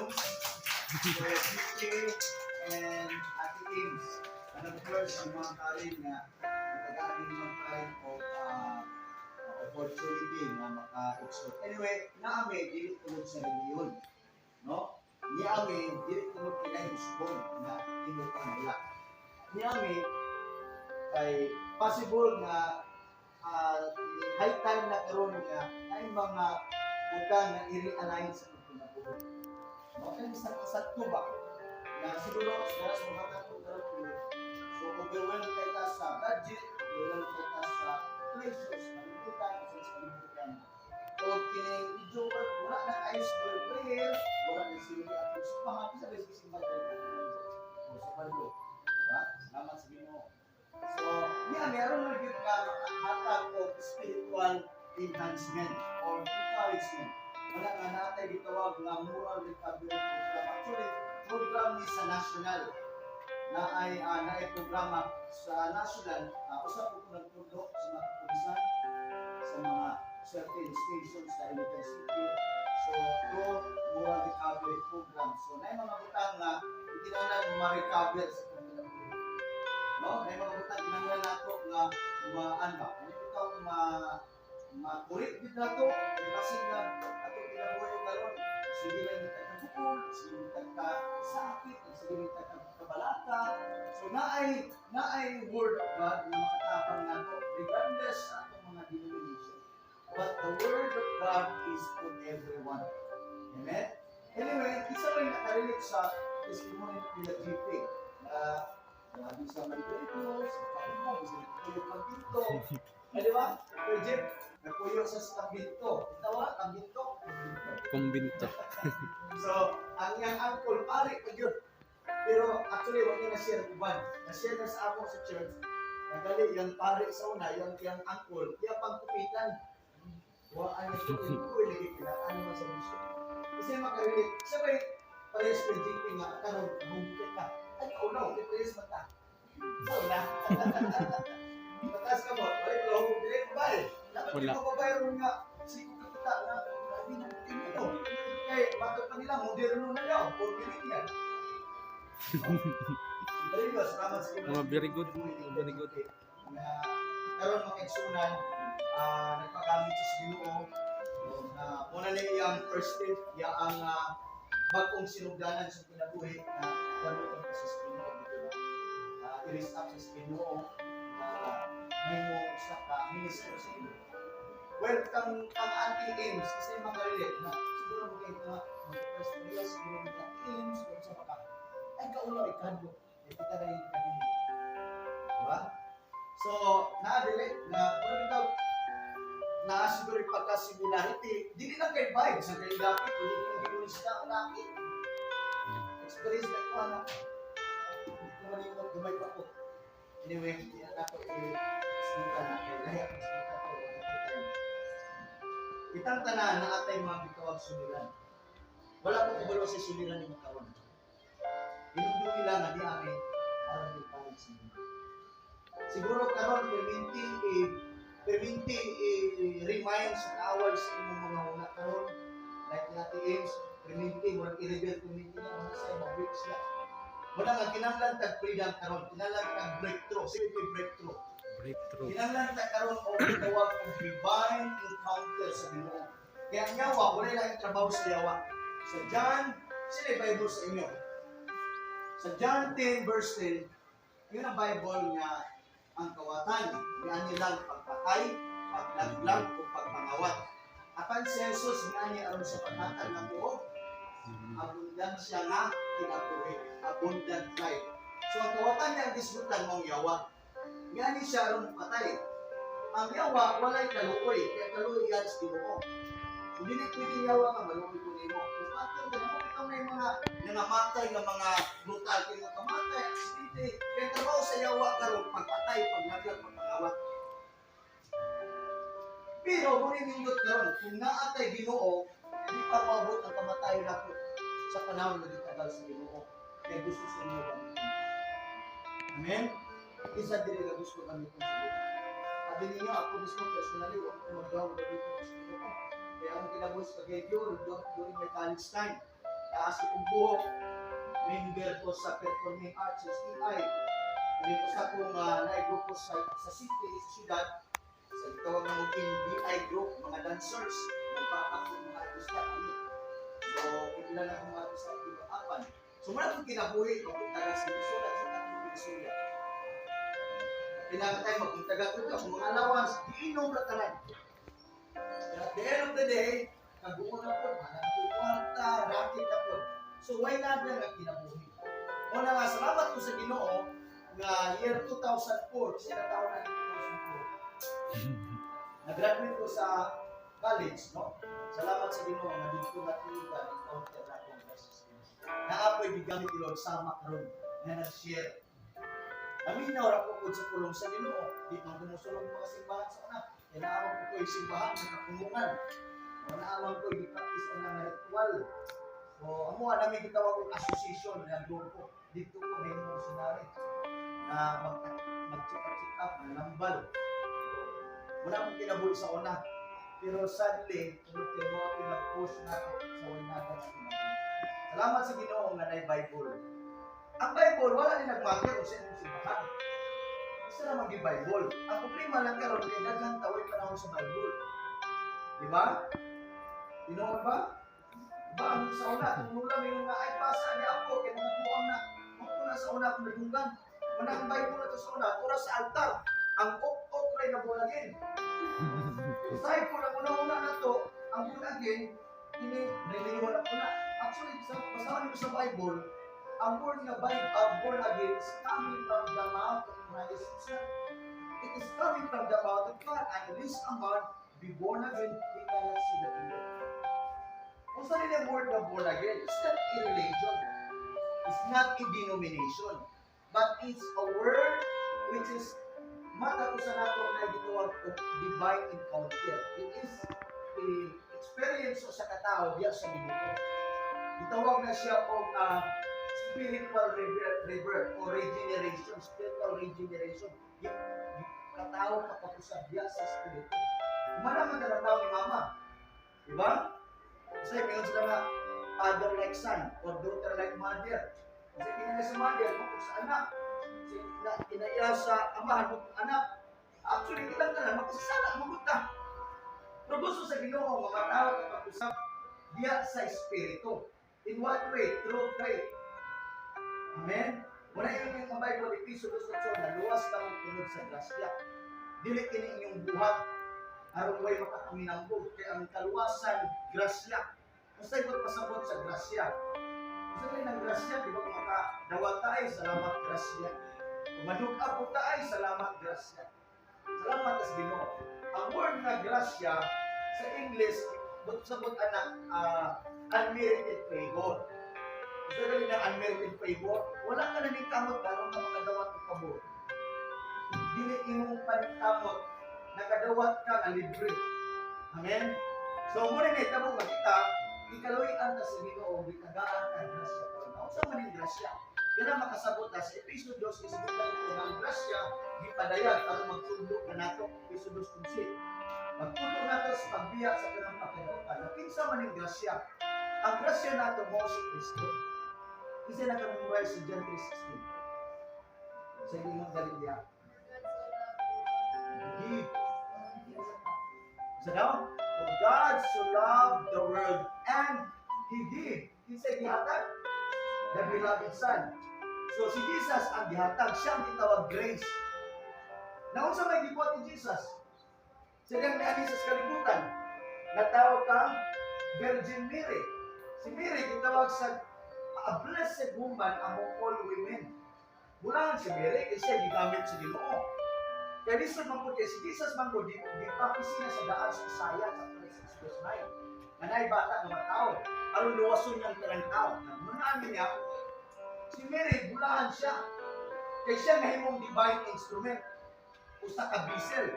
Jones, Kuya GK, and Ate Ames. And of course, ang mga Karen nga natagaan din mga Karen of opportunity nga maka-exhort. Anyway, naami dili tungod sa reliyon. No? Niami dili tungod kay usbon nga tinukan nila. Niami kay possible nga high time na karon nga ay mga butang na i-realign sa atong kinabuhi. No, kay sa sakto ba na siguro sa mga karon karon, so overwhelmed kay ta sa budget, overwhelmed kay ta sa pressures, kalibutan, sa kalibutan. O kining medyo wala na iceberg prayer, wala na sila atong simbahan, bisa ba simbahan tayo o sa baryo. Diba? Salamat sa Ginoo. So, niya meron na gyud nga makahatag og spiritual enhancement or encouragement. Wala nga natay gitawag nga moral recovery program. Actually, program ni sa national na ay na ay programa sa national, usa po ko nagtudlo sa mga kapulisan sa mga certain stations sa Iligan City. So, through moral recovery program. So, na mga butang nga kinahanglan ma-recover sa atong kinabuhi. No? Na mga butang kinahanglan nato nga maan ba? Ano bitaw ma ma-correct gid nato kay basin nga atong kinabuhi karon sige lang kita kabuol, sige kita ka sakit, sige kita ka kabalaka. So naay word of God nga makatabang nato regardless sa atong mga denomination. But the word of God is for everyone. Amen? Anyway, isa rin nakarelate sa testimony nila GP na grabe sa Malibero, sa Pauma, sa Nagpuyo Pagpinto. Ay, di ba? Kuya Jeff, nagpuyo sa Tambinto. Itawa, Tambinto. Kumbinto. So, ang iyang uncle, pare pa yun. Pero actually, wag niya na-share uban. Na-share na sa amo sa church. Nagali, yung pare sa una, yung iyang uncle, iya pangkupitan. Wa ano ito, uy, lagi pinaan naman sa gusto. Kasi makarelate. Sabay, parehas pa GP nga, karon humukit ka. Ay, oh no, di parehas mata. Sa una. Mataas ka mo, balik ko lang, dili babae. Dapat Wala. di mo babae ron nga, siko ka kita na, grabe na, tingin mo. Kay, bato pa nila, moderno na daw, or millennial. Very good, salamat sa inyo. Mga very good, very good. Na karon mga kaigsunan, nagpagamit sa Ginoo na muna na iyang first step, iya ang bag-ong sinugdanan sa kinabuhi na gamiton ka sa Ginoo, di ba? I-raise up sa Ginoo na mahimo usa ka minister sa Ginoo. Well, kang ang Auntie Ames, kasi makarelate na siguro mo kayo nga mag-first prayer, siguro mo Auntie Ames, kung sa maka. Ay, kaulo, ikadlo. Eh, kita na yung kanina. Diba? So, naadili na, mura bitaw, naa siguro yung pagka-similarity. Dili lang kay vibes, ang kay dapit, pwede kang ginulista ang dapit. Experience na ko, anak. Hindi ko malimot, gamay pa ko. Anyway, hindi na ako i-snika na. Kaya lahi ako snika ko, wala ko time. Kitang tanan na atay mga gitawag suliran. Wala ko kabalo sa suliran ni karon. Hinumdum nila nga di ami aron gitawag sa inyo. Siguro karon perminti i perminti i-remind sa kaaway sa imong mga una karon like ni Ate Ames, perminti murag i-reveal perminti na una sa imong weak siya. Wala nga kinahanglan tag freedom karon, kinahanglan tag breakthrough, sige breakthrough. Breakthrough. Kinahanglan ta karon og gitawag og divine encounter sa Ginoo. Kaya ang yawa, wala lang trabaho sa yawa. Sa John, sila yung Bible sa inyo. Sa John 10 verse 10, yun ang Bible nga ang kawatan, niani lang pagpatay, paglaglag o pagpangawat. Apan si Jesus niani aron sa paghatag ng buo, abundansya nga kinabuhi, abundant life. So ang kawatan niya ang gisgutan mong yawa. Niani siya aron patay. Ang yawa walay kaluoy, kaya kaluoy yan sa Ginoo. So dili pwede yawa nga maluoy ko nimo. Kung patay ka mo ikaw na yung mga nangamatay nga mga brutal kay nga kamatay, aksidente. Kaya trabaho sa yawa karon pagpatay, paglaglag, pagpangawat. Pero mo nindot karon kung naa tay Ginoo, di pa maabot ang kamatayon nato sa panahon nga gitagal sa Ginoo. Kaya gusto sa inyo gamitin. Amen? Isa dili nga gusto gamitin sa Ginoo. Sabi ninyo, ako mismo personally, wa ko magdaw gamitin sa Ginoo. Kaya akong kinabuhi sa Baguio during my college time. Taas akong buhok. Member ko sa Performing Arts STI. Hindi ko sa akong naigrupo sa city, sa syudad, sa gitawag ng NBI group, mga dancers. Nagpapakong mga artista kami. So, pila na akong mga artista ibang apan. So, wala akong kinabuhi, mapunta sa Venezuela, sa akong Venezuela. Kailangan tayo maguntaga ko ito. Kung mga allowance, giinom ra tanan. At the end of the day, kaguon na po, wala na po kwarta, racket na po. So, why not na nga kinabuhi? Una nga, salamat ko sa Ginoo nga year 2004, kasi na taon na 2004. Nag-graduate ko sa college, no? Salamat sa Ginoo nga dito na encounter na akong crisis. Naapoy gigamit ni Lord sama karon nga nag-share. Naminaw ra ko pud sa pulong sa Ginoo. Di man ko mosulong mga simbahan sa una. Kaya naamang ko ko'y simbahan sa kapunungan. O naamang ko gi-practice ang mga ritual. So amo na mi gitawag og association nga grupo. Dito ko may missionary na mag check up check up na nambal. Wala akong kinabuhi sa una. Pero sadly, tungod kay mo ako nag-push na ako sa waynada na kinabuhi. Salamat sa Ginoo nga naay Bible. Ang Bible wala ni nagmatter kung sa imong simbahan. Isa naman gi Bible. Ang problema lang karon kay daghan tawoy panahon sa Bible. Di ba? Tinuod ba? Ba ang sa una kung nula may nga ay basa ni ako kay mga buang na mo na sa una kung nadunggan. Wala ang Bible na to sa una, tura sa altar. Ang ok-ok ray na born again. Usahay po ang una-una na to, ang born again, ini relihiyon na una. Actually, sa basahan niyo sa Bible, ang word nga Bible, born again is coming from the mouth of Christ himself. It is coming from the mouth of God. Unless a man be born again, he cannot see the kingdom. Kung saan nila word na born again, it's not a religion. It's not a denomination. But it's a word which is mata ko sa nato na gitawag og divine encounter. It is a experience sa katao diya sa Ginoo. Gitawag na siya og spiritual rebirth or regeneration, spiritual regeneration. Katao kapag-usab diya sa espiritu. Kumana man na tao ni mama. Di ba? Kasi meron sila nga father like son or daughter like mother. Kasi kinaya sa mother, mo sa anak. Kasi kinaya sa amahan mo anak. Actually, kitang tanan, makasasala, magunta. Pero gusto sa Ginoo nga matao kapag-usab diya sa espiritu. In what way? Through faith. Amen? Wala yung yung Bible, Episo 2:8, naluwas ka mo tungod sa grasya. Dili kini inyong buhat aron way makapaminambog kay ang kaluwasan grasya. Basta ikaw pasabot sa grasya. Basta kayo ng grasya, di ba kung makadawat tayo, salamat grasya. Kung manug-up po tayo, salamat grasya. Salamat sa Ginoo. Ang word nga grasya sa English, sabot anak, unmerited favor. Gusto gali ng unmerited favor, wala ka na ni kamot karon ka makadawat og pabor. Dili imong paningkamot, nakadawat ka nga libre. Amen? So mo rin tabo nga kita, gikaluy-an ta sa Ginoo, gitagaan ka grasya karon. Unsa man ning grasya? Yan ang makasabot ta sa Episo 2 is nga ang grasya gipadayag aron magtudlo kanato, Episo 2:15. Magtudlo nato sa pagbiya sa kanang pagkadawatan. Kinsa man ning grasya? Ang grasya nato mo si Kristo. Kasi naka-memorize si John 3:16. Sa imong Galilea. Give. So now, for God so loved the world and He gave. Kinsa gihatag? The beloved Son. So si Jesus ang gihatag, siya ang gitawag grace. Naunsa may gibuhat ni Jesus? Siya kang niani sa kalibutan. Natawag kang Virgin Mary. Si Mary gitawag sa a blessed woman among all women. Mulahan si Mary kay siya gigamit sa Ginoo. Kaya lisod man po kay si Jesus man po di di na sa daan sa Isaiah chapter 6 verse 9. Nga naay bata nga matawo aron luwason niyang tanang tao. Nagmunaan niya si Mary, bulahan siya. Kay siya nahimong divine instrument. Usa ka vessel.